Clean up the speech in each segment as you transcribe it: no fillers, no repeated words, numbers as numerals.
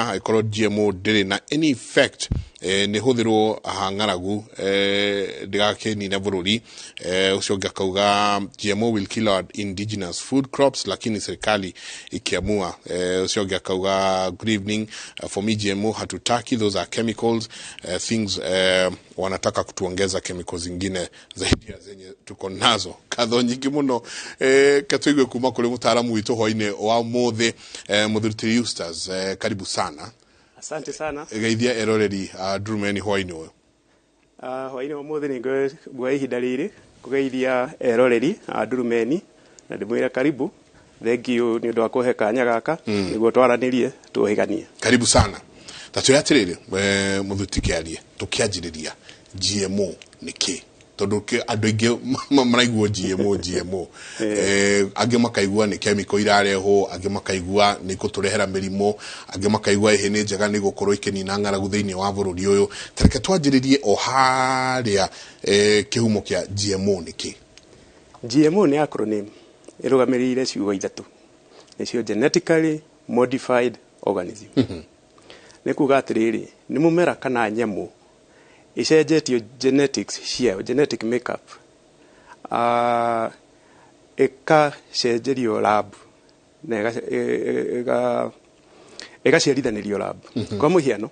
Angĩkorwo GMO ndĩrĩ na any effect, nĩ hũthĩrwo ha ng'aragu, ndĩgakĩnine bũrũri. Ũcio ũngĩ akauga GMO will kill our indigenous food crops, lakini serikali ikiamua. Ũcio ũngĩ akauga, "Good evening, for me GMO hatutaki, those are chemicals, things, wanataka kutuongeza chemicals zingine zaidi ya zenye tuko nazo." Ngatho nyingĩ mũno. Ke tũigue kuma kũrĩ mũtaaramu witũ hwainĩ wa mũthĩ, mũthuri ti Eustace, karibu sana. Asante sana. Geithia eroreri a Ndurumeni hwainĩ ũyũ. Hwainĩ wa ũmũthĩ nĩ nguoya ihinda rĩrĩ kũgeithia eroreri a Ndurumeni na ndĩmwĩre karibu. Thank you nĩ ũndũ wa kũhe kanya gaka nĩguo twaranĩrie, tuohĩganie. Karibu sana. Ta twĩre atĩrĩrĩ, mũthuri ti Kĩarie, tũkĩanjĩrĩria, GMO nĩ kĩ? Tondũ andũ aingĩ maraigua GMO, GMO, angĩ makaigua nĩ chemical irarehwo, angĩ makaigua nĩ kũtũrehera mĩrimũ, angĩ makaigua ĩhĩ nĩ njega, nĩ gũkorwo ikĩnina ng'aragu thĩinĩ wa bũrũri ũyũ. Ta reke twanjĩrĩrie o harĩa, kĩhumo kĩa GMO nĩ kĩ? GMO nĩ acronym ĩrũgamĩrĩire ciugo ithatũ, nĩcio genetically modified organism. Nĩ kuga atĩrĩrĩ, nĩ mũmera kana nyamũ ĩcenjetio genetics ciayo, genetic makeup, ĩkacenjerio lab na ĩgaciarithanĩrio lab. Kwa mũhiano,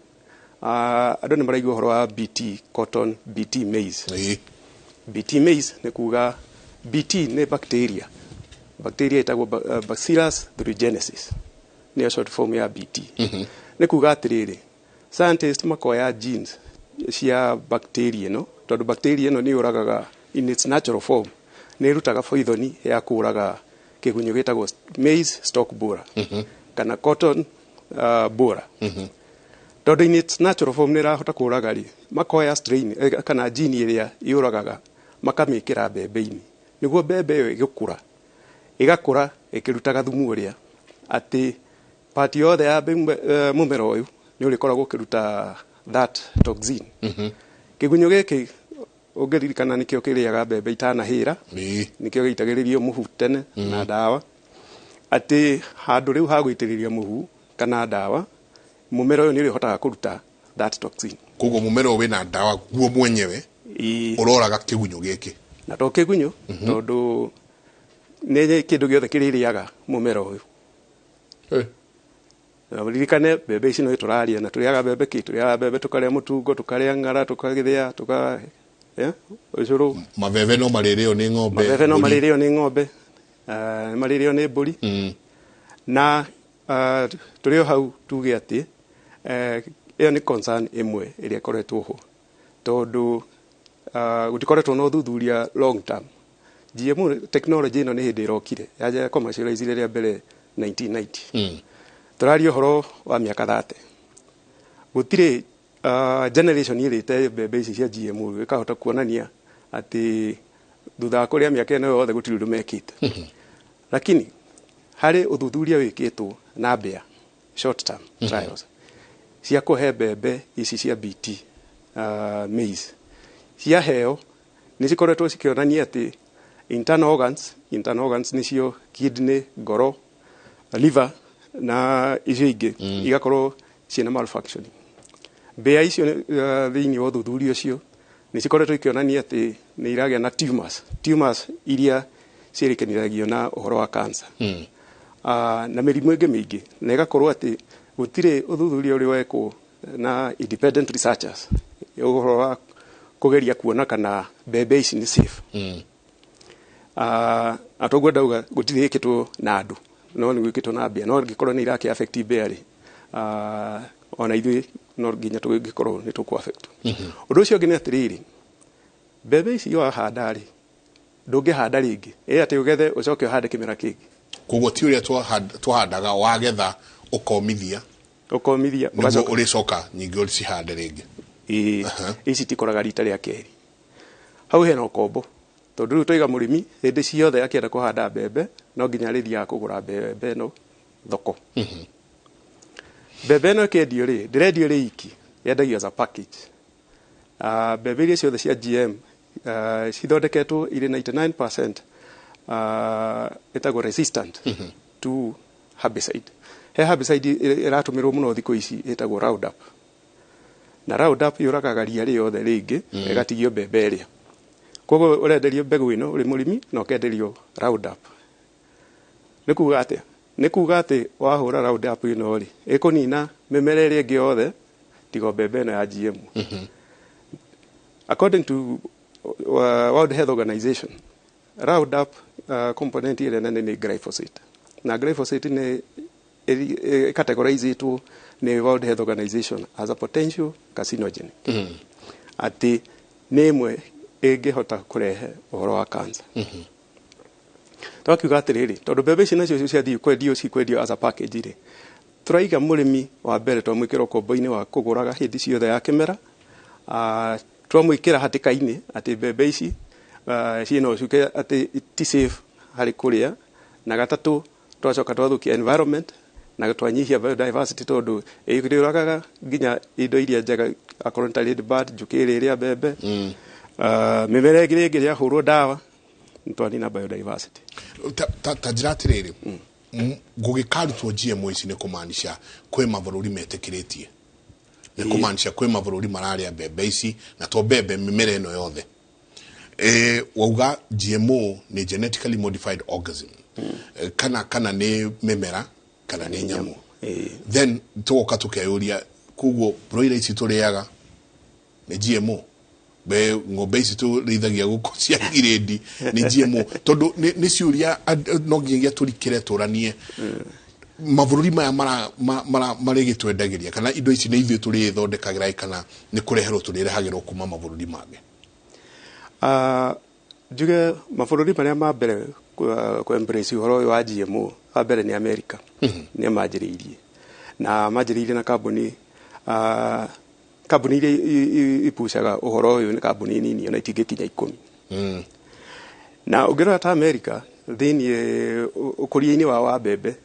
andũ nĩ maraigua ũhoro wa BT cotton, BT maize. BT maize nĩ kuga BT nĩ bacteria, bacteria ĩtagwo Bacillus thuringiensis, nĩyo short form ya BT. Nĩ kuga atĩrĩrĩ, scientist makoya genes cia bacteria ĩno, tondũ bacteria ĩno nĩ yũragaga, in its natural form nĩ ĩrutaga poison ya kũraga kĩgunyũ gĩtagwo maize stalk borer kana cotton borer. Tondũ in its natural form nĩ ĩrahota kũraga rĩ, makoya strain, kana gene ĩrĩa yũragaga, makamĩkĩra mbembe-inĩ nĩguo mbembe ĩyo ĩgĩkũra, ĩgakũra ĩkĩrutaga thumu ũrĩa atĩ part yothe ya mũmera ũyũ nĩ ũrĩkoragwo ũkĩruta that toxin. Kĩgunyũ gĩkĩ, ũngĩririkana, nĩkĩo kĩrĩaga mbembe itanahĩra. Nĩkĩo gĩitagĩrĩrio mũhu tene na ndawa, atĩ handũ rĩu ha gũitĩrĩria mũhu kana ndawa, mũmera ũyũ nĩ ũrĩhotaga kũruta that toxin. Koguo mũmera ũyũ wĩna ndawa guo mwenyewe ũroraga kĩgunyũ gĩkĩ. Na to kĩgunyũ, tondũ nĩ kĩndũ gĩothe kĩrĩrĩaga mũmera ũyũ. Na ririkane mbembe ici no tũraria, na tũrĩaga mbembe kĩ? Tũrĩaga mbembe, tũkarĩa mũtungo, tũkarĩa ng'ara, tũkagĩthĩa, tũka ũcũrũ. Mabebe no marĩrĩo nĩ ng'ombe. Mabebe no mbũri. Marĩrĩo nĩ ng'ombe, marĩrĩo nĩ mbũri. Na tũrĩ o hau tuge atĩ ĩyo nĩ concern ĩmwe ĩrĩa ĩkoretwo ho, tondũ gũtikoretwo na ũthuthuria long term. GMO technology ĩno nĩ hĩndĩ ĩrokire, yanja commercialize rĩa mbere 1990. Tũraria ũhoro wa mĩaka 30. Gũtirĩ generation ĩrĩte mbembe ici cia GMO ĩkahota kuonania atĩ thutha wa kũrĩa mĩaka ĩno yothe gũtirĩ ũndũ mekĩte. Lakini harĩ ũthuthuria wĩkĩtwo na mbĩa, short term trials cia kũhe mbembe ici cia BT maize, ciaheo nĩ cikoretwo cikĩonania atĩ internal organs, internal organs nĩcio kidney, ngoro, liver na icio ingĩ, igakorwo ciĩna malfunctioning. Mbĩa icio, thĩinĩ wa ũthuthuria ũcio, nĩ cikoretwo ikĩonania atĩ nĩ iragĩa na tumors, tumors iria ciĩrĩkanithagio na ũhoro wa cancer na mĩrimũ ĩngĩ mĩingĩ, na ĩgakorwo atĩ gũtirĩ ũthuthuria ũrĩ wekwo na independent researchers ũhoro wa kũgeria kuona kana mbembe ici nĩ safe. Na toguo ndauga gũtirĩ ĩkĩtwo na andũ, no nĩ gwĩkĩtwo na mbĩa, no angĩkorwo nĩ iraki affect mbĩa rĩ, ona ithuĩ no nginya tũngĩkorwo nĩ tũkũ affect. Ũndũ ũcio ũngĩ nĩ atĩrĩrĩ, mbembe ici wahanda rĩ, ndũngĩhanda rĩngĩ ĩ atĩ ũgethe ũcoke ũhande kĩmera kĩngĩ. Koguo ti ũrĩa twahandaga, wagetha ũkomithia. Ũkomithia. Nĩguo ũgacoka ũrĩcoka ningĩ ũcihande rĩngĩ. Ĩĩ, ici tikoraga rita rĩa kerĩ. Hau hena ũkombo, tondũ rĩu twaiga mũrĩmi hĩndĩ ciothe akĩenda kũhanda mbembe no nginya arĩthiaga kũgũra mbembe ĩno thoko. Mbembe ĩno ĩkĩendio rĩ, ndĩrendio ĩrĩ iki, yendagio as a package. Mbembe iria ciothe cia GM cithondeketwo irĩ 99% ĩtagwo resistant to herbicide. He herbicide ĩratũmĩrwo mũno thikũ ici ĩtagwo Roundup, na Roundup yũragaga ria rĩothe rĩngĩ, ĩgatigio mbembe ĩrĩa. Koguo ũrenderio mbegũ ĩno ũrĩ mũrĩmi na ũkenderio Roundup. Nĩ kuga atĩa? Nĩ kuga atĩ wahũra Roundup ĩno rĩ, ĩkũnina mĩmera ĩrĩa ĩngĩ yothe tiga mbembe ĩno ya GMO. According to World Health Organization, Roundup component ĩrĩa nene nĩ glyphosate, na glyphosate nĩ categorizĩtwo nĩ World Health Organization as a potential carcinogen, atĩ nĩ ĩmwe ĩngĩhota kũrehe ũhoro wa cancer. Twakiuga atĩrĩrĩ, tondũ mbembe ici nacio ciathiĩ kwendio, cikwendio as a package rĩ, tũraiga mũrĩmi wa mbere twamwĩkĩra ũkombo-inĩ wa kũgũraga hĩndĩ ciothe ya kĩmera, twamwĩkĩra hatĩka-inĩ atĩ mbembe ici ciĩna ũcuke atĩ ti safe harĩ kũrĩa, na gatatũ twacoka twathũkia environment na twanyihia biodiversity, tondũ ĩrĩũragaga nginya indo iria njega, akorwo nĩ ta ladybird, njũkĩ ĩrĩa ĩrĩa mbembe, mĩmera ĩngĩ ĩngĩ yahũrwo ndawa, nĩ twanina biodiversity. Ta njĩra atĩrĩrĩ, gũgĩkarutwo GMO ici nĩ kũmaanisha kwĩ mabũrũri metĩkĩrĩtie, nĩ kũmaanisha kwĩ mabũrũri mararĩa mbembe ici, na to mbembe, mĩmera ĩno yothe. Wauga GMO nĩ genetically modified organism, kana nĩ mĩmera kana nĩ nyamũ. Then tũgoka tũkeyũria, koguo broiler ici tũrĩaga nĩ GMO, be ng'ombe ici tũrĩithagia gũkũ cia girĩndi nĩ GMO? Tondũ nĩ ciũria no nginyagia tũrikĩre tũranie mabũrũri maya marĩgĩtwendagĩria, kana indo ici nĩ ithuĩ tũrĩthondekagĩra, kana nĩ kũreherwo tũrĩrehagĩrwo kuma mabũrũri mangĩ. Njuge mabũrũri marĩa ma mbere kũ embrace ũhoro ũyũ wa GMO, wa mbere nĩ America. Nĩ manjĩrĩirie na manjĩrĩirie na kambuni, kambuni iria ipucaga ũhoro ũyũ nĩ kambuni nini, ona itingĩkinya 10. Na ũngĩrora ta America, thĩiniĩ ũkũria-inĩ wao wa mbembe,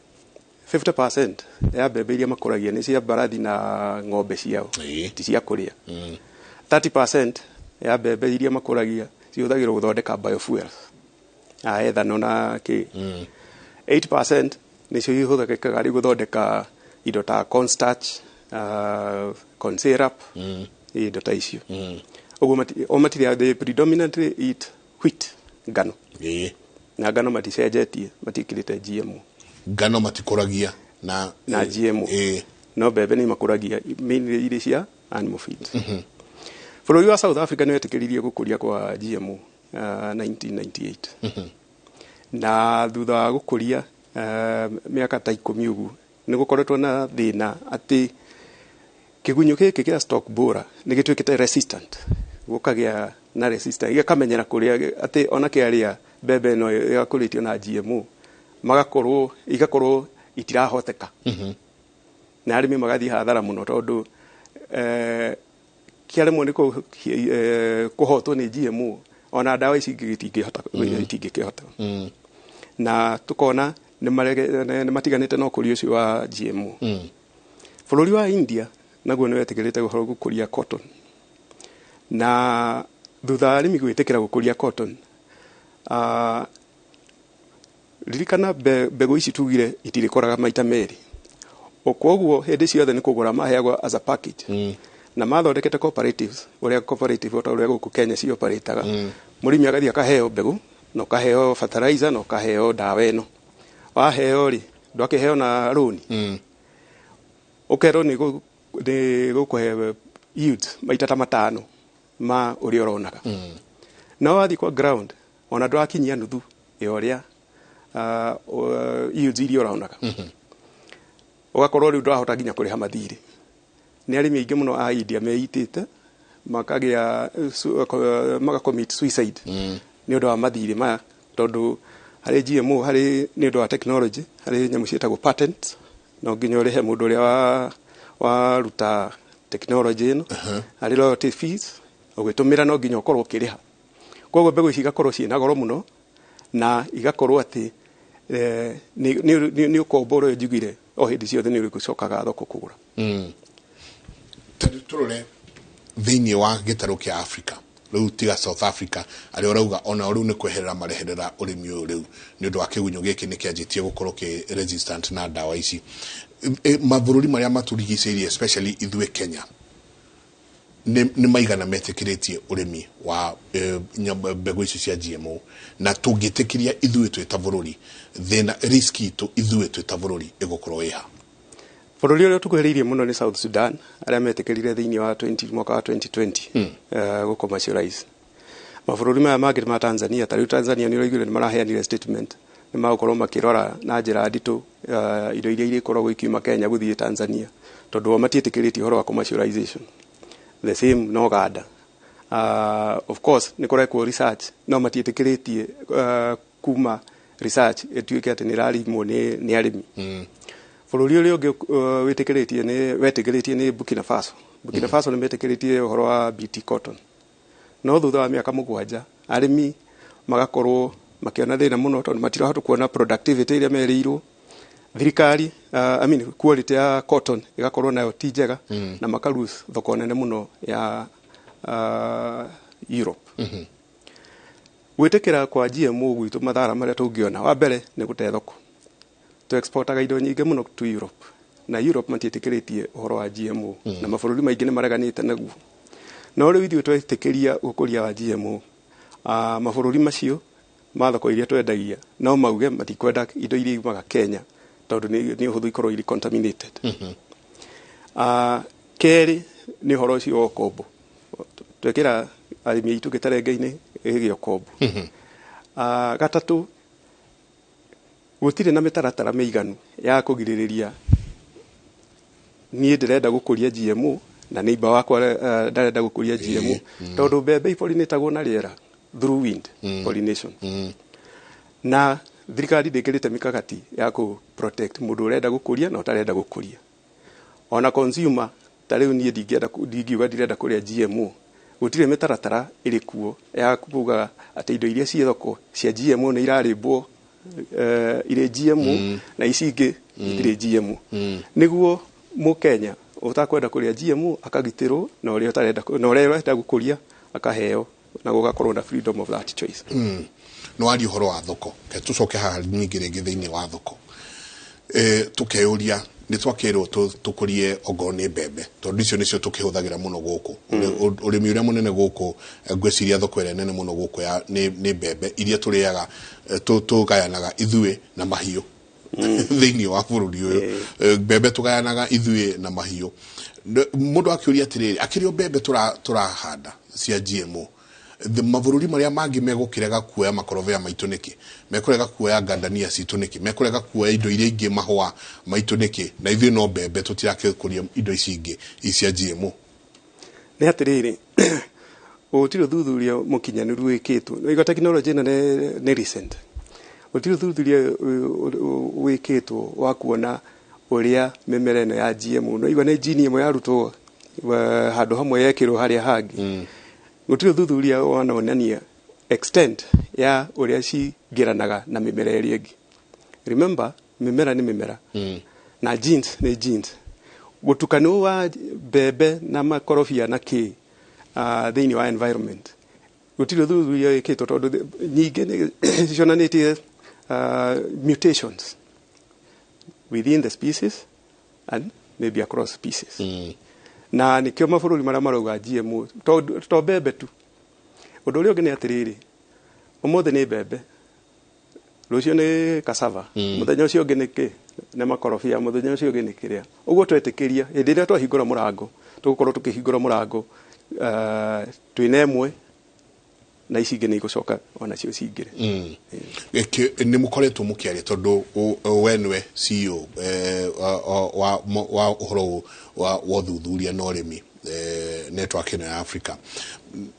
50% ya mbembe iria makũragia nĩ cia mbarathi na ng'ombe ciao, ti cia kũrĩa. 30% ya mbembe iria makũragia cihũthagĩrwo gũthondeka biofuels, a ethanol na kĩ. 8% nĩcio ihũthĩkaga rĩu gũthondeka indo ta cornstarch, corn syrup, indo ta icio. Ũguo o matirĩa, they predominantly eat wheat, ngano. Na ngano maticenjetie, matiĩkĩrĩte GMO. Ngano matikũragia na Na GMO. No mbembe nĩ makũragia, mainly iria cia animal feed. Bũrũri wa South Africa nĩ wetĩkĩririe gũkũria kwa GMO 1998, na thutha wa gũkũria mĩaka ta 10 ũguo, nĩ gũkoretwo na thĩna atĩ kĩgunyũ gĩkĩ kĩa stalk borer nĩ gĩtuĩkĩte resistant, gũkagĩa na resistant, gĩkamenyera kũrĩa atĩ ona kĩarĩa mbembe ĩno ĩgakũrĩtio na GMO, magakorwo igakorwo itirahoteka, na arĩmi magathiĩ hathara mũno, tondũ kĩaremwo nĩ kũhotwo nĩ GMO, ona ndawa ici ingĩ itingĩhota, itingĩkĩhota. Na tukona nĩ matiganĩte na ũkũria ũcio wa GMO. Bũrũri wa India naguo nĩ wetĩkĩrĩte ũhoro gũkũria cotton, na thutha wa arĩmi gwĩtĩkĩra gũkũria cotton, ririkana mbegũ ici tugire itirĩkoraga maita merĩ. Koguo hĩndĩ ciothe nĩ kũgũra maheagwo as a package, na mathondekete cooperatives, ũrĩa cooperative ta ũrĩa gũkũ Kenya cioperataga. Mũrĩmi agathiĩ akaheo mbegũ na ũkaheo fertilizer na ũkaheo ndawa ĩno. Waheo rĩ, ndwakĩheo na rũni, ũkerwo nĩ gũkũhe yields maita ta 5 ma ũrĩa ũronaga. No wathiĩ kwa ground, ona ndũrakinyia nuthu ya ũrĩa yields iria ũronaga. Ũgakorwo rĩu ndũrahota nginya kũrĩha mathirĩ. Nĩ arĩmi aingĩ mũno a India meitĩte makagĩa maga commit suicide nĩ ũndũ wa mathirĩ maya, tondũ harĩ GMO, harĩ nĩ ũndũ wa technology, harĩ nyamũ ciĩtagwo patents, no nginya ũrĩhe mũndũ ũrĩa waruta technology ĩno, harĩ royalty fees, ũgĩtũmĩra no nginya ũkorwo ũkĩrĩha. Koguo mbegũ ici igakorwo ciĩna goro mũno, na igakorwo atĩ nĩ ũkombo ũrĩa njugire o hĩndĩ ciothe nĩ ũrĩgũcokaga thoko kũgũra. Tondũ tũrore thĩinĩ wa gĩtarũ kĩa Africa rĩu, tiga South Africa arĩa ũrauga ona rĩu nĩ kweherera mareherera ũrĩmi ũyũ rĩu nĩ ũndũ wa kĩgunyũ gĩkĩ nĩ kĩanjĩtie gũkorwo kĩ resistant na ndawa ici. Mabũrũri marĩa matũrigicĩirie, especially ithuĩ Kenya, nĩ maigana metĩkĩrĩtie ũrĩmi wa mbegũ ici cia GMO? Na tũngĩtĩkĩria ithuĩ twĩ ta bũrũri, thĩna, risk itũ ithuĩ twĩ ta bũrũri ĩgũkorwo ĩha? Bũrũri ũrĩa tũkuhĩrĩirie mũno nĩ South Sudan, arĩa metĩkĩrire thĩinĩ wa 20 mwaka wa 2020 gũ commercialize. Mabũrũri maya mangĩ ma Tanzania, ta rĩu Tanzania nĩ ũraiguire nĩ maraheanire statement, nĩ magũkorwo makĩrora na njĩra nditũ indo iria irĩkoragwo ikiuma Kenya gũthiĩ Tanzania, tondũ o matiĩtĩkĩrĩtie ũhoro wa commercialization. The same na Uganda. Of course nĩ kũrekwo research, no matiĩtĩkĩrĩtie kuma research ĩtuĩke atĩ nĩ ĩrarimwo nĩ arĩmi. Bũrũri ũrĩa ũngĩ wĩtĩkĩrĩtie nĩ wetĩkĩrĩtie nĩ Burkina Faso. Burkina Faso nĩ metĩkĩrĩtie ũhoro wa BT cotton, no thutha wa mĩaka 7 arĩmi magakorwo makĩona thĩna mũno, tondũ matirahota kuona productivity ĩrĩa merĩirwo thirikari, I mean, quality ya cotton ĩgakorwo nayo ti njega, na maka lose thoko nene mũno ya Europe. Gwĩtĩkĩra kwa GMO gwitũ, mathara marĩa tũngĩona, wa mbere nĩ gũte thoko. Tu exportaga indo nyingĩ mũno to Europe, na Europe matiĩtĩkĩrĩtie ũhoro wa GMO, na mabũrũri maingĩ nĩ mareganĩte naguo. No rĩu ithuĩ twetĩkĩria ũkũria wa GMO, mabũrũri macio ma thoko iria twendagia no mauge matikwenda indo iria iumaga Kenya, tondũ nĩ ũhũthũ ikorwo irĩ contaminated. Kerĩ nĩ ũhoro ũcio wa ũkombo. Twekĩra arĩmi aitũ gĩtarenge-inĩ gĩgĩe ũkombo. Gatatũ, gũtirĩ na mĩtaratara mĩiganu ya kũgirĩrĩria niĩ ndĩrenda gũkũria GMO na neighbor wakwa ndarenda gũkũria GMO, tondũ mbembe ipolinatagwo na rĩera, through wind pollination, na thirikari ndĩkĩrĩte mikakati ya kũ protect mũndũ ũrenda gũkũria na ũtarenda gũkũria. Ona consumer, ta rĩu niĩ ndingĩenda ndingiuga ndirenda kũrĩa GMO, gũtirĩ mĩtaratara ĩrĩ kuo ya kuga atĩ indo iria ciĩ thoko cia GMO nĩ irarĩmbwo irĩ GMO na ici ingĩ itirĩ GMO, nĩguo mũkenya ũtakwenda kũrĩa GMO akagitĩrwo, na ũrĩa ũtarenda na ũrĩa ũrenda gũkũria akaheo, na gũgakorwo na freedom of that choice. Nĩ waria ũhoro wa thoko, ke tũcoke haha nyingĩ rĩngĩ thĩinĩ wa thoko. Tũkeyũria, nĩ twakĩrwo tũkũrie ongorwo nĩ mbembe, tondũ icio nĩcio tũkĩhũthagĩra mũno gũkũ. Ũrĩmi ũrĩa mũnene gũkũ, ngwĩciria thoko ĩrĩa nene mũno gũkũ ya nĩ mbembe iria tũrĩaga, tũgayanaga ithuĩ na mahiũ thĩinĩ wa bũrũri ũyũ. Mbembe tũgayanaga ithuĩ na mahiũ. Mũndũ akĩũria atĩrĩrĩ, akĩrĩ o mbembe tũrahanda cia GMO, mabũrũri marĩa mangĩ megũkĩrega kuoya makorobea maitũ nĩkĩ? Mekũrega kuoya ngandania citũ nĩkĩ? Mekũrega kuoya indo iria ingĩ, mahũa maitũ nĩkĩ? Na ithuĩ no mbembe, tũtirakĩkũria indo ici ingĩ ici cia GMO. Nĩ atĩrĩrĩ, gũtirĩ ũthuthuria mũkinyanĩru wĩkĩtwo. Nĩũigua technology ĩno nĩ recent. Gũtirĩ ũthuthuria wĩkĩtwo wa kuona ũrĩa mĩmera ĩno ya GMO, nĩũigua nĩ gene ĩmwe yarutwo handũ hamwe yekĩrwo harĩa hangĩ. Gũtirĩ ũthuthuria wanonania extent ya ũrĩa cingĩranaga na mĩmera ĩrĩa ĩngĩ. Remember, mĩmera nĩ mĩmera na genes nĩ genes. Gũtukanwo wa mbembe na makorobia na kĩ thĩinĩ wa environment, gũtirĩ ũthuthuria wĩkĩtwo, tondũ nyingĩ nĩ cionanĩtie mutations within the species and maybe across species, na nĩkĩo mabũrũri marĩa marauga GMO to mbembe tu. Ũndũ ũrĩa ũngĩ nĩ atĩrĩrĩ, ũmũthĩ nĩ mbembe, rũciũ nĩ cassava, mũthenya ũcio ũngĩ nĩ kĩ, nĩ makorobia, mũthenya ũcio ũngĩ nĩ kĩrĩa. Ũguo twetĩkĩria, hĩndĩ ĩrĩa twahingũra mũrango, tũgũkorwo tũkĩhingũra mũrango twĩna ĩmwe na ici ingĩ nĩ igũcoka onacio cingĩre. Nĩ mũkoretwo mũkĩaria, tondũ we nĩwe CEO wa ũhoro ũyũ wa ũthuthuria na ũrĩmi, network ĩno ya Africa.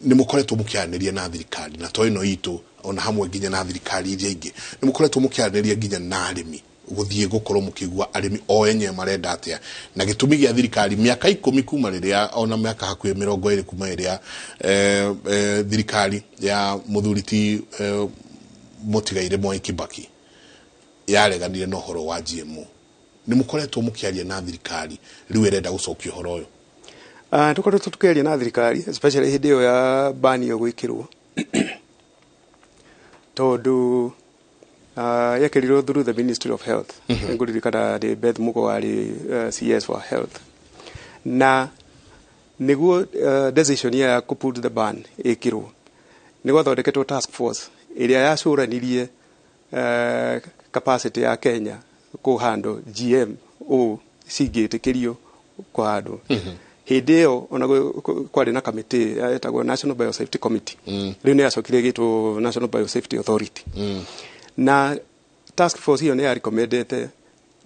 Nĩ mũkoretwo mũkĩaranĩria na thirikari, na to ĩno itũ, ona hamwe nginya na thirikari iria ingĩ? Nĩ mũkoretwo mũkĩaranĩria nginya na arĩmi, gũthiĩ gũkorwo mũkĩigua arĩmi o enyewe marenda atĩa, na gĩtũmi gĩa thirikari mĩaka 10 kuma rĩrĩa, ona mĩaka hakuhĩ 20 kuma rĩrĩa thirikari ya mũthuri ti mũtigaire Mwai Kibaki yareganire na ũhoro wa GMO? Nĩ mũkoretwo mũkĩaria na thirikari rĩu ĩrenda gũcokia ũhoro ũyũ? Tũkoretwo tũkĩaria na thirikari, especially hĩndĩ ĩyo ya ban ĩyo gwĩkĩrwo, tondũ Yekĩrirwo through the Ministry of Health. Nĩngũririkana nĩ Beth Mugo warĩ CS for Health, na nĩguo decision ya kũ put the ban ĩkĩrwo, nĩ gwathondeketwo task force ĩrĩa yacũranirie capacity ya Kenya kũhandwo GMO cingĩtĩkĩrio kũhandwo. Hĩndĩ ĩyo ona kwarĩ na kamĩtĩ yetagwo National Biosafety Committee. Rĩu nĩ yacokire ĩgĩtwo National Biosafety Authority. Na task force ĩyo nĩ yarecommendete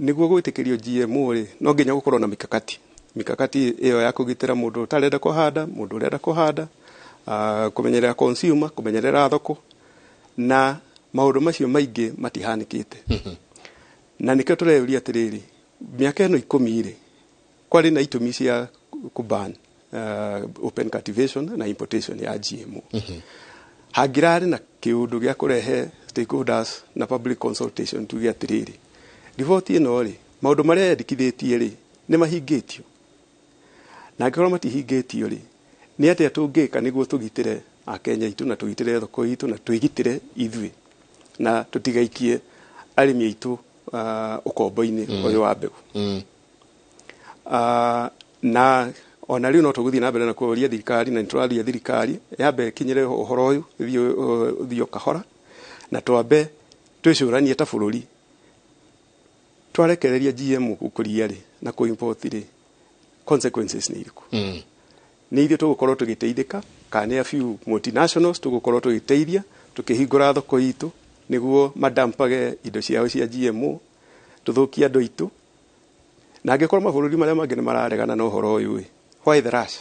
nĩguo gwĩtĩkĩrio GMO rĩ, no nginya gũkorwo na mikakati, mikakati ĩyo ya kũgitĩra mũndũ ũtarenda kũhanda, mũndũ ũrenda kũhanda, kũmenyerera consumer, kũmenyerera thoko, na maũndũ macio maingĩ matihanĩkĩte. Na nĩkĩo tũreyũria atĩrĩrĩ, mĩaka ĩno 10 rĩ, kwarĩ na itũmi cia kũban open cultivation na importation ya GMO. Hangĩrarĩ na kĩũndũ gĩa kũrehe stakeholders na public consultation, tuge atĩrĩrĩ, riboti ĩno rĩ, maũndũ marĩa yendekithĩtie rĩ, nĩ mahingĩtio? Na angĩkorwo matihingĩtio rĩ, nĩ atĩa tũngĩka nĩguo tũgitĩre Akenya aitũ na tũgitĩre thoko itũ na twĩgitĩre ithuĩ na tũtigaikie arĩmi aitũ ũkombo-inĩ ũyũ wa mbegũ? Na ona rĩu no tũgũthiĩ na mbere na kũria thirikari, na nĩtũraria thirikari yambe ĩkinyĩre ũhoro ũyũ, ĩthiĩ o kahora, na twambe twĩcũranie ta bũrũri, twarekereria GMO gũkũria rĩ na kũ-import rĩ, consequences nĩ irĩkũ? Nĩ ithuĩ tũgũkorwo tũgĩteithĩka kana nĩ a few multinationals tũgũkorwo tũgĩteithia tũkĩhingũra thoko itũ nĩguo madampage indo ciao cia GMO, tũthũkie andũ aitũ? Na angĩkorwo mabũrũri marĩa mangĩ nĩ mararegana na ũhoro ũyũ ĩ, why the rush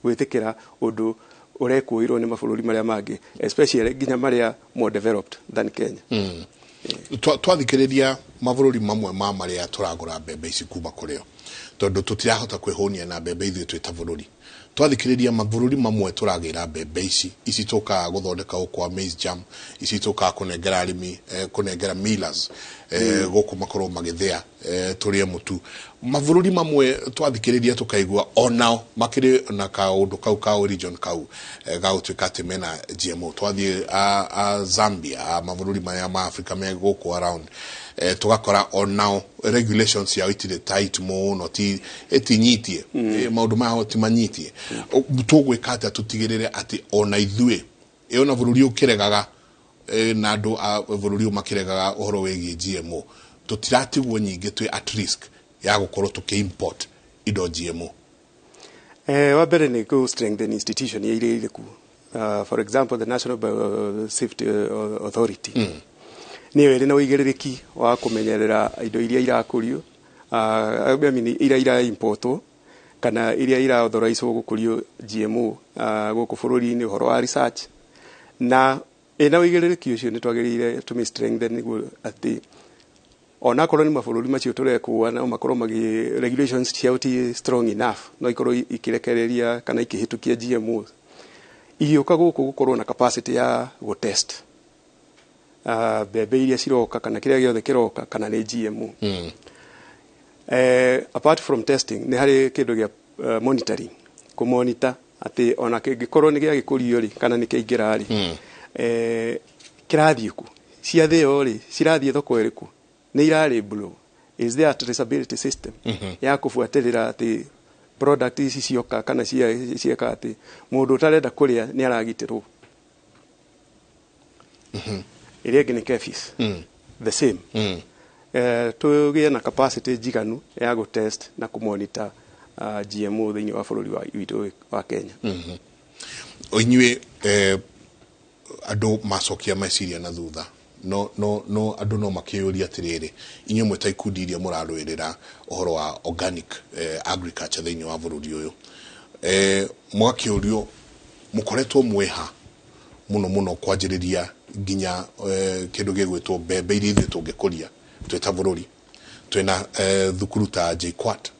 gwĩtĩkĩra ũndũ ũrekũĩrwo nĩ mabũrũri marĩa mangĩ, especially nginya marĩa more developed than Kenya? Twathikĩrĩria mabũrũri mamwe ma marĩa tũragũra mbembe ici kuma kũrĩo, tondũ tũtirahota kwĩhũnia na mbembe ithuĩ twĩ ta bũrũri, twathikĩrĩria mabũrũri mamwe tũragĩra mbembe ici, ici tũkaga gũthondeka gũkũ kwa maize jam, ici tũkaga kũnengera arĩmi, kũnengera millers gũkũ makorwo magĩthĩa tũrĩe mũtu, mabũrũri mamwe twathikĩrĩria tũkaigua onao makĩrĩ na kaũndũ kau ka origin kau ga gũtuĩka atĩ mena GMO. Twathiĩ a Zambia, a mabũrũri marĩa ma Africa me gũkũ around, tũgakora onao regulations ciao itirĩ tight mũno, ti ĩtinyitie. Maũndũ mao ti manyitie. Tũgwĩka atĩa tũtigĩrĩre atĩ ona ithuĩ ĩ ona bũrũri ũkĩregaga na andũ a bũrũri ũyũ makĩregaga ũhoro wĩgiĩ GMO, tũtiratigwo nyingĩ twĩ at risk ya gũkorwo tũkĩ-import indo GMO? Wa mbere nĩ kũ strengthen institution iria irĩ kuo. For example, the National Biosafety Authority nĩyo ĩrĩ na ũigĩrĩrĩki wa kũmenyerera indo iria irakũrio, I mean, iria iraimportwo kana iria iraauthorizewo gũkũrio GMO gũkũ bũrũri-inĩ, ũhoro wa research, na ĩna ũigĩrĩrĩki ũcio nĩ twagĩrĩire tũmĩ strengthen nĩguo atĩ onakorwo nĩ mabũrũri macio tũrekũa no makorwo magi regulations ciao ti strong enough, no ikorwo ikirekereria kana ikĩhĩtũkia GMO igĩũka gũkũ, gũkorwo na capacity ya gũtest mbembe iria ciroka kana kĩrĩa gĩothe kĩroka kana nĩ GMO. Apart from testing, nĩ harĩ kĩndũ gĩa monitoring, kũmonitor atĩ ona kĩngĩkorwo nĩ gĩagĩkũrio rĩ kana nĩ kĩaingĩra rĩ, kĩrathiĩ kũ, ciathĩo rĩ, cirathiĩ thoko ĩrĩkũ, nĩ irarĩ is there a traceability system ya kũbuatĩrĩra atĩ product ici cioka kana cieka atĩ mũndũ ũtarenda kũrĩa nĩ aragitĩrwo. Ĩrĩa ĩngĩ nĩ KEPHIS, the same. Tũgĩe na capacity njiganu ya gũtest na kũmonitor GMO thĩinĩ wa bũrũri wa witũ wa Kenya. Inyuĩ andũ macokia meciria na thutha, no andũ no makĩyũria atĩrĩrĩ, inyuĩ mwĩ ta ikundi iria mũrarũĩrĩra ũhoro wa organic agriculture thĩinĩ wa bũrũri ũyũ, mũgakĩũrio mũkoretwo mwĩha mũno mũno kwanjĩrĩria nginya kĩndũ gĩgwĩtwo mbembe iria ithuĩ tũngĩkũria twĩ ta bũrũri. Twĩna thukuru ta JKUAT,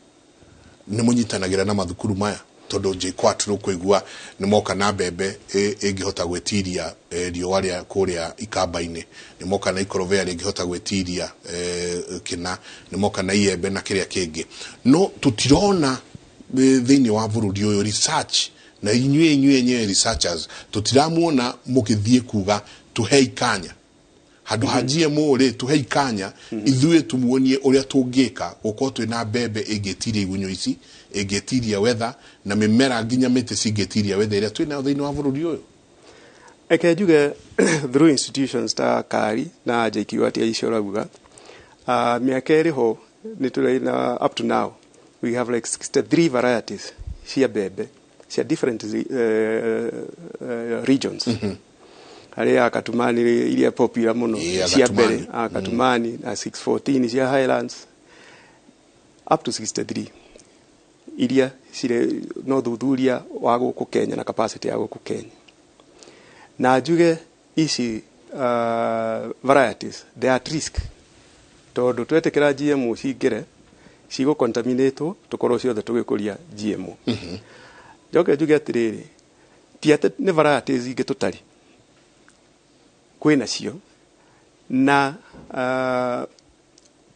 nĩ mũnyitanagĩra na mathukuru maya? Tondũ JKUAT nĩ nĩ moka na mbembe ĩngĩhota gwĩtiria riũa rĩa kũrĩa ikamba-inĩ, nĩ moka na ikorobea rĩngĩhota gwĩtiria kĩna, nĩ moka na iembe na kĩrĩa kĩngĩ, no tũtirona thĩinĩ wa bũrũri ũyũ research, na inyuĩ enyewe researchers tũtiramuona mũgĩthiĩ kuga tũhei kanya. Handũ ha GMO rĩ, tũhe ikanya ithuĩ tumuonie ũrĩa tũngĩka gũkorwo twĩna mbembe ĩngĩtiria igunyũ ici, ĩngĩtiria weather, na mĩmera nginya mĩtĩ cingĩtiria weather ĩrĩa twĩnayo thĩinĩ wa bũrũri ũyũ. Reke njuge through institutions ta KARI na JKUAT icio ũrauga, mĩaka ĩrĩ ho nĩ tũrĩ na, up to now we have like 63 varieties cia mbembe cia different regions. Harĩ ya Katumani iria popular mũno cia mbere, Katumani na 614 cia Highlands, up to 63 iria cirĩ no thuthuria wa gũkũ Kenya na capacity ya gũkũ Kenya. Na njuge ici varieties, they are at risk, tondũ twetĩkĩra GMO cingĩre, cigũ contaminate, tũkorwo ciothe tũgĩkũria GMO. Njoke njuge atĩrĩrĩ, ti atĩ nĩ varieties ingĩ tũtarĩ, kwĩ nacio, na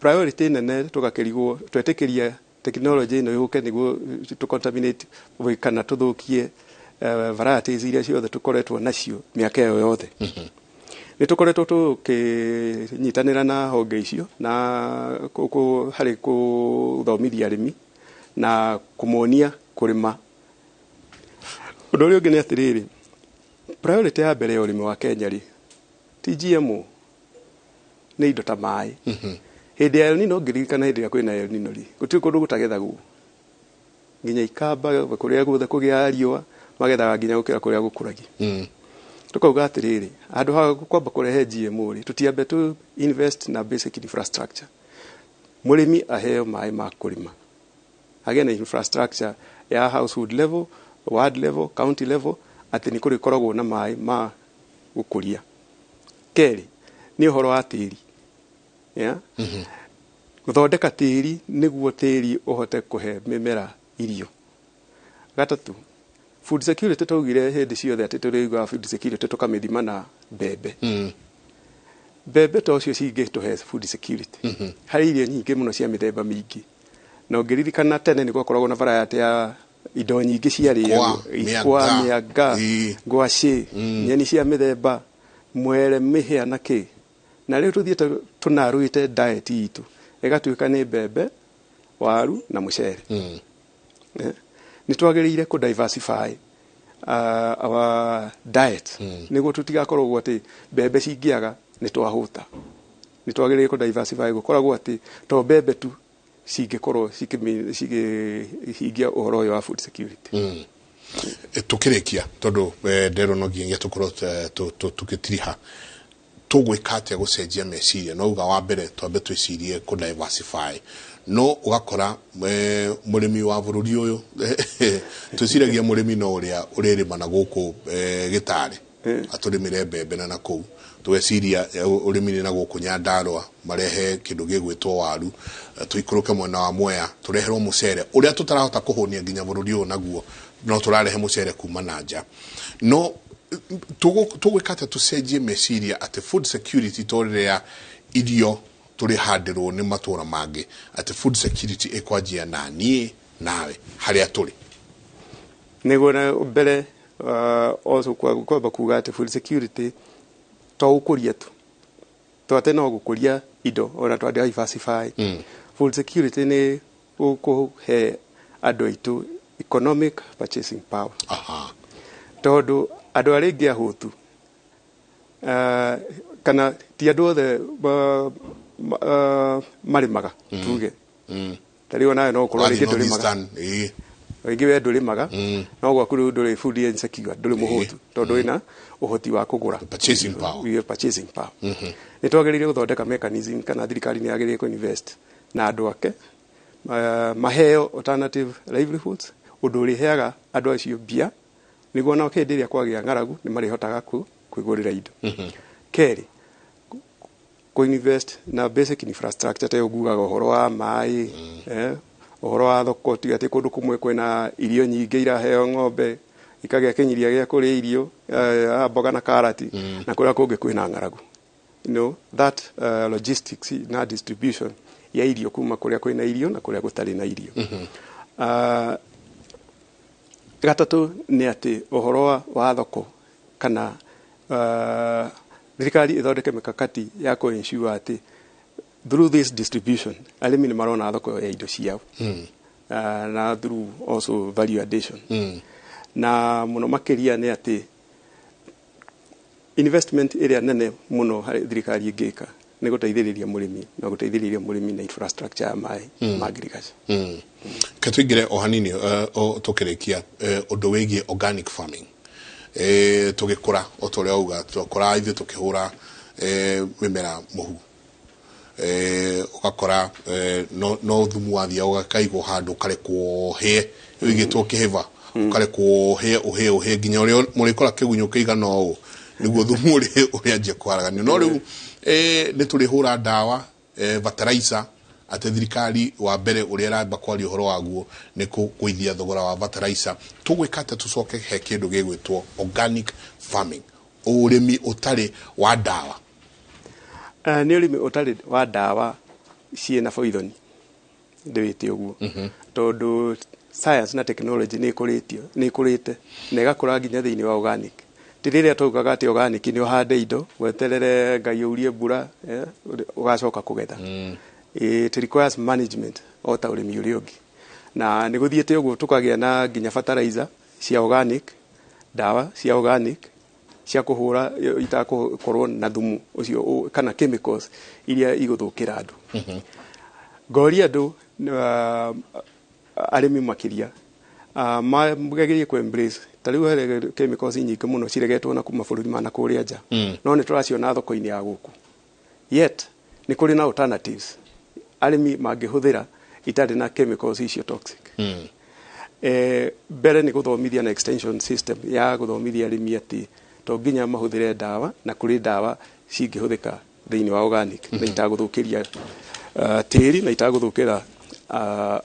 priority nene tũgakĩrigwo twetĩkĩria technology ĩno yũke nĩguo tũ contaminate kana tũthũkie varieties iria ciothe tũkoretwo nacio mĩaka ĩyo yothe. Nĩ tũkoretwo tũkĩnyitanĩra na honge icio na harĩ kũthomithia arĩmi na kũmonia kũrĩma. Ũndũ ũrĩa ũngĩ nĩ atĩrĩrĩ, priority ya mbere ya ũrĩmi wa Kenya rĩ, ti GMO, nĩ indo ta maĩ. Hĩndĩ ya El Nino, ngĩririkana hĩndĩ ĩrĩa kwĩna El Nino rĩ, gũtirĩ kũndũ gũtagethagwo, nginya ikamba kũrĩa guothe kũgĩaga riũa magethaga nginya gũkĩra kũrĩa gũkũragia. Tukauga atĩrĩrĩ, handũ ha kwamba kũrehe GMO rĩ, tũtiambe tu invest na basic infrastructure, mũrĩmi aheo maĩ ma kũrĩma, agĩe na infrastructure ya household level, ward level, county level, atĩ nĩ kũrĩkoragwo na maĩ ma gũkũria. Kerĩ nĩ ũhoro wa tĩri, yeah? Gũthondeka tĩri nĩguo tĩri ũhote kũhe mĩmera irio. Gatatũ, food security, twaugire hĩndĩ ciothe atĩ tũrĩiguaga food security tũkamĩthima na mbembe. Mbembe to cio cingĩtũhe food security, harĩ irio nyingĩ mũno cia mĩthemba mĩingĩ, na ũngĩririkana tene nĩ gwakoragwo na variety ya indo nyingĩ ciarĩagwo, ikwa, mĩanga, ngwacĩ, nyeni cia mĩthemba, mwere, mĩhĩa na kĩ. Na rĩu tũthiĩte tũnarũĩte diet itũ ĩgatuĩka nĩ mbembe, waru na mũcere. Nĩ twagĩrĩire kũ diversify our diet nĩguo tũtigakoragwo atĩ mbembe cingĩaga nĩ twahũta. Nĩ twagĩrĩire kũ diversify, gũkoragwo atĩ to mbembe tu cingĩkorwo cikĩhingia ũhoro ũyũ wa food security. Tukĩrĩkia, tondũ nderwo no nginyagia tũkorwo tũgĩtiriha, tũgwĩka atĩa gũcenjia meciria? No uga wa mbere twambe twĩcirie kũ diversify, no ũgakora mũrĩmi wa bũrũri ũyũ, twĩciragia mũrĩmi no ũrĩa ũrĩrĩma na gũkũ gĩtarĩ atũrĩmĩre mbembe na nakũu, tũgeciria ũrĩmi nĩ na gũkũ Nyandarũa marehe kĩndũ gĩgwĩtwo waru, tũikũrũke mwena wa Mwea tũreherwo mũcere ũrĩa tũtarahota kũhũnia nginya bũrũri ũyũ naguo, no tũrarehe mũcere kuma na nja. No tũgwĩka atĩa tũcenjie meciria atĩ food security to rĩrĩa irio tũrĩhandĩrwo nĩ matũra mangĩ, atĩ food security ĩkwanjia na niĩ nawe harĩa tũrĩ? Nĩguo, na mbere also kwamba kuga atĩ food security to gũkũria tu, to atĩ no gũkũria indo ona twa diversify. Food security nĩ gũkũhe andũ aitũ economic purchasing power. Tondũ andũ arĩa aingĩ ahũtu, kana ti andũ othe marĩmaga, tuge ta rĩu onawe no ũkorwo rĩngĩ ndũrĩmaga, rĩngĩ we ndũrĩmaga, no gwaku rĩu ndũrĩ food insecure, ndũrĩ mũhũtu tondũ wĩna ũhoti wa kũgũra. Purchasing power. Purchasing power. Nĩ twagĩrĩire gũthondeka mechanism, kana thirikari nĩ yagĩrĩire kũ invest na andũ ake maheo alternative livelihoods, ũndũ ũrĩheaga andũ acio mbia nĩguo nao hĩndĩ ĩrĩa kwagĩa ng'aragu nĩ marĩhotaga kwĩgũrĩra indo. Kerĩ, kũ invest na basic infrastructure ta ngugaga ũhoro wa maĩ, ũhoro wa thoko, tiga atĩ kũndũ kũmwe kwĩna irio nyingĩ iraheo ng'ombe ikagĩa kĩnyiria gĩa kũrĩa irio mboga na karati, na kũrĩa kũngĩ kwĩna ng'aragu. That logistics na distribution ya irio kuma kũrĩa kwĩna irio na kũrĩa gũtarĩ na irio. Gatatũ nĩ atĩ ũhoro wa thoko kana Thirikari ĩthondeke mĩkakati ya kũ ensure atĩ through this distribution arĩmi nĩ marona thoko ya indo ciao, na through also value addition. Na mũno makĩria nĩ atĩ investment ĩrĩa nene mũno harĩ thirikari ĩngĩka nĩ gũteithĩrĩria mũrĩmi, na gũteithĩrĩria mũrĩmi na infrastructure ya maĩ ma agriculture. Ke tũingĩre o hanini, tũkĩrĩkia, ũndũ wĩgiĩ organic farming. Tũgĩkũra, o ta ũrĩa auga, twakũra ithuĩ tũkĩhũra mĩmera mũhu, ũgakora no thumu wathiaga ũgakaigwo handũ, ũkarekwo ũhĩe, ũigĩtwo kĩhĩba, ũkarekwo ũhĩe, ũhĩe, ũhĩe nginya ũrĩa mũrĩkora kĩgunyũ kĩigana ũũ nĩguo thumu ũrĩ ũrĩanjia kũharaganio. No rĩu nĩ tũrĩhũra ndawa, fertilizer, atĩ thirikari wa mbere ũrĩa ĩramba kwaria ũhoro waguo nĩ kũgũithia thogora wa fertilizer. Tũgwĩka atĩa tũcoke he kĩndũ gĩgwĩtwo organic farming, ũrĩmi ũtarĩ wa ndawa? Nĩ ũrĩmi ũtarĩ wa ndawa ciĩna poison, ndĩwĩte ũguo, tondũ science na technology nĩ ĩkũrĩtio, nĩ ĩkũrĩte na ĩgakũra nginya thĩinĩ wa organic. Ti rĩrĩa twaugaga atĩ organic nĩ ũhande indo, weterere Ngai aurie mbura, ũgacoka kũgetha. It requires management o ta ũrĩmi ũrĩa ũngĩ, na nĩ gũthiĩte ũguo tũkagĩa na nginya fertilizer cia organic, ndawa cia organic cia kũhũra itakũkorwo na thumu ũcio kana chemicals iria igũthũkĩra andũ. Ngoria andũ, arĩmi makĩria, magerie kũ embrace. Ta rĩu harĩ chemicals nyingĩ mũno ciregetwo na kuma bũrũri ma na kũrĩa nja, no nĩ tũraciona thoko-inĩ ya gũkũ, yet nĩ kũrĩ na alternatives arĩmi mangĩhũthĩra itarĩ na chemicals icio toxic. Mbere nĩ gũthomithia na extension system ya gũthomithia arĩmi atĩ to nginya mahũthĩre ndawa, na kũrĩ ndawa cingĩhũthĩka thĩinĩ wa organic na itagũthũkĩria tĩri na itagũthũkĩra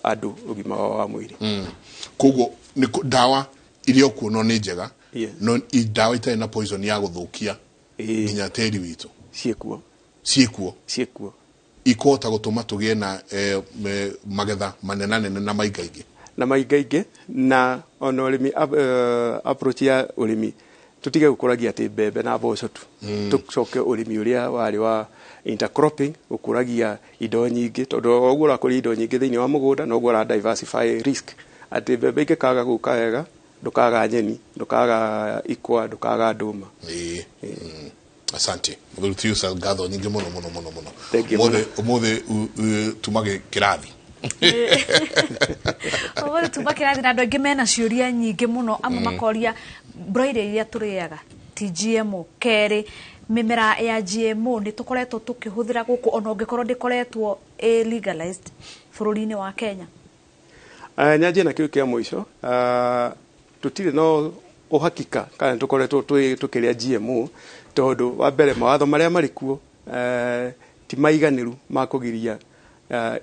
andũ ũgima wao wa mwĩrĩ. Koguo nĩ ndawa iria okuo no nĩ njega, no ndawa itarĩ na poison ya gũthũkia nginya tĩri witũ? Ciĩkuo. Ciĩkuo? Ciĩkuo. Ikũhota gũtũma tũgĩe na magetha manenanene na maingaingĩ? Na maingaingĩ, na ona ũrĩmi, approach ya ũrĩmi, tũtige gũkũragia atĩ mbembe na mboco tu, tũcoke ũrĩmi ũrĩa warĩ wa intercropping, gũkũragia indo nyingĩ, tondũ o ũguo ũrakũria indo nyingĩ thĩinĩ wa mũgũnda noguo ũra diversify risk, atĩ mbembe ingĩkaga gũka wega, ndũkaga nyeni, ndũkaga ikwa, ndũkaga ndũma. Ĩĩ. Asante, mũthuri Pius, ngatho nyingĩ mũno mũno mũno mũno. Thank you. Ũmũthĩ, ũmũthĩ tuma kĩrathi. Ũmũthĩ tuma kĩrathi, na andũ aingĩ mena ciũria nyingĩ mũno. Amwe makoria broiler iria tũrĩaga ti GMO? Kerĩ, mĩmera ya GMO nĩ tũkoretwo tũkĩhũthĩra gũkũ, ona ũngĩkorwo ndĩkoretwo ĩ legalized bũrũri-inĩ wa Kenya? Nyanjie na kĩu kĩa mũico. Tũtirĩ no ũhakika kana nĩ tũkoretwo tũkĩrĩa GMO, tondũ wa mbere mawatho marĩa marĩ kuo ti maiganĩru ma kũgiria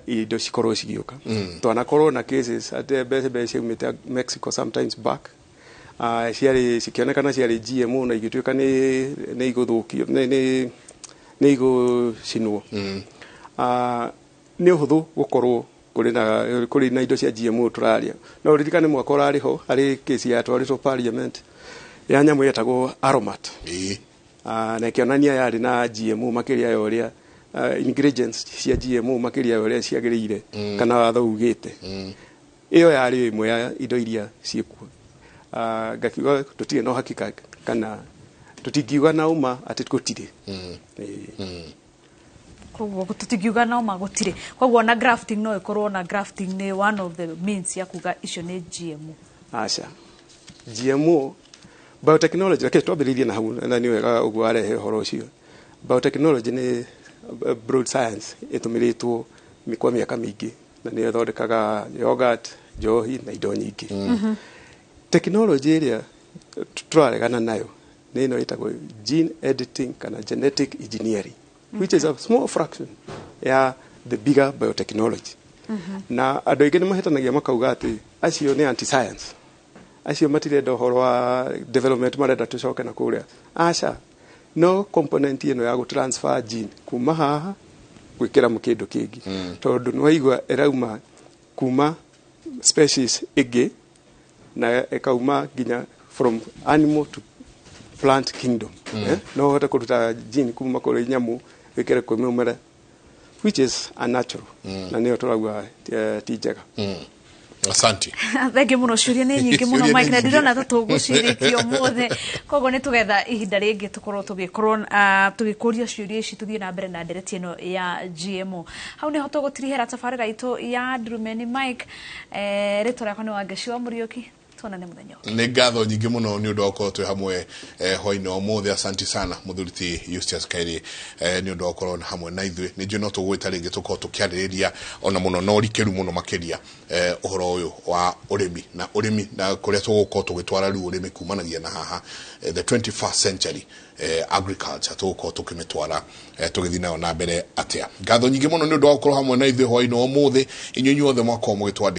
indo cikorwo cigĩũka. Twanakorwo na cases atĩ mbembe ciaumĩte Mexico sometimes back, ciarĩ cikĩonekana ciarĩ GMO na igĩtuĩka nĩ igũthũkio, nĩ igũcinwo. Nĩ ũhũthũ gũkorwo kũrĩ na indo cia GMO tũrarĩa. No ũririkane mwaka ũrarĩ ho harĩ kesi yatwarĩtwo parliament ya nyamũ yetagwo Aromat, na ĩkĩonania yarĩ na GMO makĩria ya ũrĩa, ingredients cia GMO makĩria ya ũrĩa ciagĩrĩire kana watho ugĩte. Ĩyo yarĩ ĩmwe ya indo iria ciĩkuo. Ngakiuga tũtirĩ na ũhakika, kana tũtingiuga na ũma atĩ gũtirĩ. Ĩĩ. Koguo tũtingiuga no ma gũtirĩ. Koguo na grafting no ĩkorwo, na grafting nĩ one of the means ya kuga icio nĩ GMO? Aca, GMO, biotechnology, reke twambĩrĩrie na hau, na nĩ wega ũguo warehe ũhoro ũcio. Biotechnology nĩ broad science ĩtũmĩrĩtwo kwa mĩaka mĩingĩ, na nĩyo ĩthondekaga yogurt, njohi na indo nyingĩ. Technology ĩrĩa tũraregana nayo nĩ ĩno ĩtagwo gene editing kana genetic engineering, which is a small fraction ya the bigger biotechnology. Na andũ aingĩ nĩ mahĩtanagia makauga atĩ acio nĩ anti science, acio matirenda ũhoro wa development, marenda tũcoke na kũrĩa. Aca, no component ĩno ya gũtransfer gene kuma haha gwĩkĩra mu kĩndũ kĩngĩ, tondũ nĩ waigua ĩrauma kuma species ĩngĩ na ĩkauma nginya from animal to plant kingdom. No ũhote kũruta gene kuma kũrĩ nyamũ wĩkĩre kwĩ mũmera, which is unnatural, na nĩyo tũrauga ti njega. Asante. Thengiũ mũno, ciũria nĩ nyingĩ mũno. Ciũria nĩ Mike, na nyingĩ. ndirona ta tũgũcirĩkia ũmũthĩ, koguo nĩ tũgetha ihinda rĩngĩ tũkorwo tũgĩkorwo tũgĩkũria ciũria ici, tũthiĩ na mbere na ndereti ĩno ya GMO. Hau nĩho tũgũtirihĩra tabarĩra itũ ya Ndurumeni. Mike, rĩtwa rĩakwa nĩ Wangeci wa Mũriũki, tuonane mũthenya ũngĩ. Nĩ ngatho nyingĩ mũno nĩ ũndũ wa gũkorwo twĩ hamwe hwainĩ wa ũmũthĩ. Asanti sana mũthuri ti Eustace Kairi nĩ ũndũ wa gũkorwo hamwe na ithuĩ. Nĩ njũĩ no tũgwĩta rĩngĩ tũkorwo tũkĩarĩrĩria ona mũno na ũrikĩru mũno makĩria ũhoro ũyũ wa ũrĩmi na ũrĩmi na kũrĩa tũgũkorwo tũgĩtwara rĩu ũrĩmi kumanagia na haha the 21st century agriculture tũgũkorwo tũkĩmĩtwara tũgĩthiĩ nayo na mbere atĩa. Ngatho nyingĩ mũno nĩ ũndũ wa gũkorwo hamwe na ithuĩ hwainĩ wa ũmũthĩ, inyuĩ inyuothe mwakorwo mũgĩtwandĩkĩra.